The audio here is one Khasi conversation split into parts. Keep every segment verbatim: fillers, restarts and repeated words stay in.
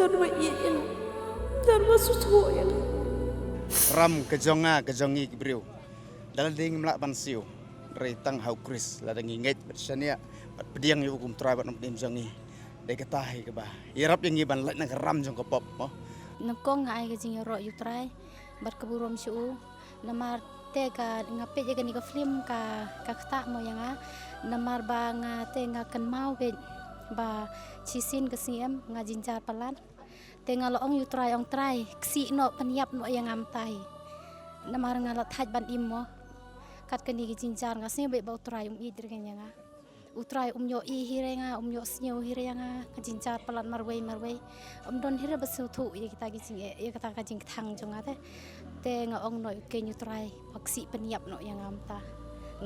Don ba ïeit ïa nga. Don ba sngewthuh ïa nga. Ram ka jong nga ka jong ngi ki briew. Da lade ngim lah ban siew. Hynrei tang ha u Khrist lada ngi ngeit bad shaniah bad pdiang ïa u kum Trai bad Nongpynim jong ngi. Dei kata hi kaba ïarap ïa ngi ban lait na ka ram jong ka pop mo. Nyngkong nga ai ka jingïaroh ïa u Trai bad ka burom sha u. Namar te ka nga peit ïa kane ka film ka ka ktah mo ïa nga. Namar ba nga te nga kynmaw beit ba shisien ka sngi em nga jynjar palat. Te nga la ong ïa u Trai, ong Trai, ksih noh, pynïap noh ïa nga mynta hi. Namar nga la thait ban im mo. Kat kane ka jynjar nga sngew beit ba u Trai um ïeit ruh ïa nga. U Trai um ïohi hi ïa nga, um ïohsngew hi ïa nga, ka jynjar palat marwei marwei. Um don hi ruh ba sngewthuh ïa kita ki jing ïa kata ka jingkthang jong nga te. Te nga ong noh ïa u Trai, ba ksih pynïap noh ïa nga mynta.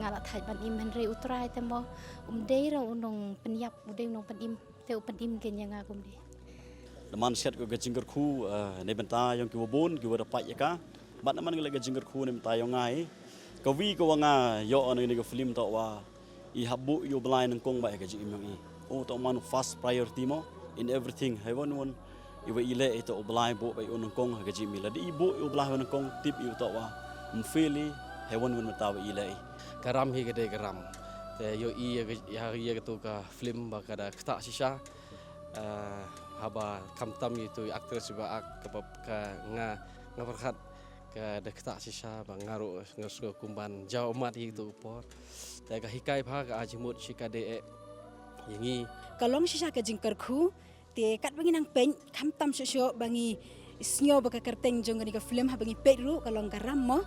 Nga la thait ban im hynrei u Trai te mo. Um dei ruh u nongpynïap, u dei u nongpynim. Te u pynim kein ïa nga kumne. Namar shet ko ka jingkyrkhu, eh, na bynta yong kiwa bun, kiwa da pait ïa ka. Bad namar nga leh ka jingkyrkhu na bynta yong nga hi. Kawi kawa nga ïoh na kane ka film toh wa i hap buh ïa u Blai nyngkong bad ha ka jingim yong i. U toh man u first priority mo in everything. Hei wan wan iwa i leh i toh u Blai buh bad ïa u nyngkong ha ka jingim i. Lada i buh ïa u Blai ha nyngkong tip i u toh wa. Mfeel i hei wan wan mynta wa i leh i. Ka ram hi ka dei ka ram. Te ïoh i ïa ka, ïa, ïa katu ka film ba ka da ktah shisha. Ah, haba khamtam ïa itu i actress ba ak ka ba ka nga, nga pyrkhat ka da ktah shisha ba nga ruh nga sngew kum ban jaw mat hi itu por. Te ka hikai bha ka ajimut shi ka dei eh ïa ngi. Ka long shisha ka jingkyrkhu te katba ngi nang peit khamtam shuh shuh ba ngi sngew ba ka kyrteng jong kane ka film haba ngi peit ruh ka long ka ram mo,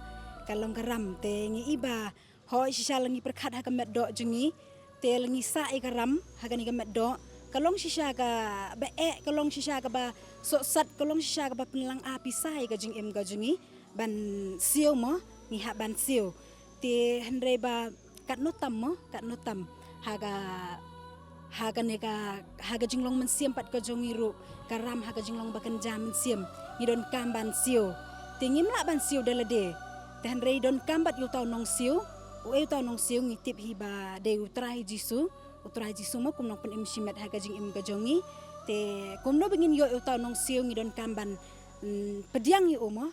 ka long ka ram te ngi i ba hoi shisha la ngi pyrkhat ha ka met doh jong ngi. Te la ngi sah ïa ka ram ha kane ka met doh. Ka long shisha kaba eh, ka long shisha kaba sohsat, ka long shisha kaba pynlang ap ïa sa ïa ka jingim ka jong ngi. Ban siew mo, ngi hap ban siew. Te hynrei ba katno tam mo, katno tam. Ha ka ha kane ka, ha ka jinglong mynsiem pat ka jong ngi ruh, ka ram ha ka jinglong ba kynja mynsiem, ngi donkam ban siew. Te ngim lah ban siew da lade. Te hynrei donkam bad ïa uta u nongsiew, u ei uta u nongsiew ngi tip hi ba dei u Trai Jisu, u Trai Jisu mo kum nongpynim shimet ha ka jingim ka jong ngi. Te kumno ba ngin ïoh ïa uta u nongsiew ngi donkam ban, mm, pdiang ïa u mo,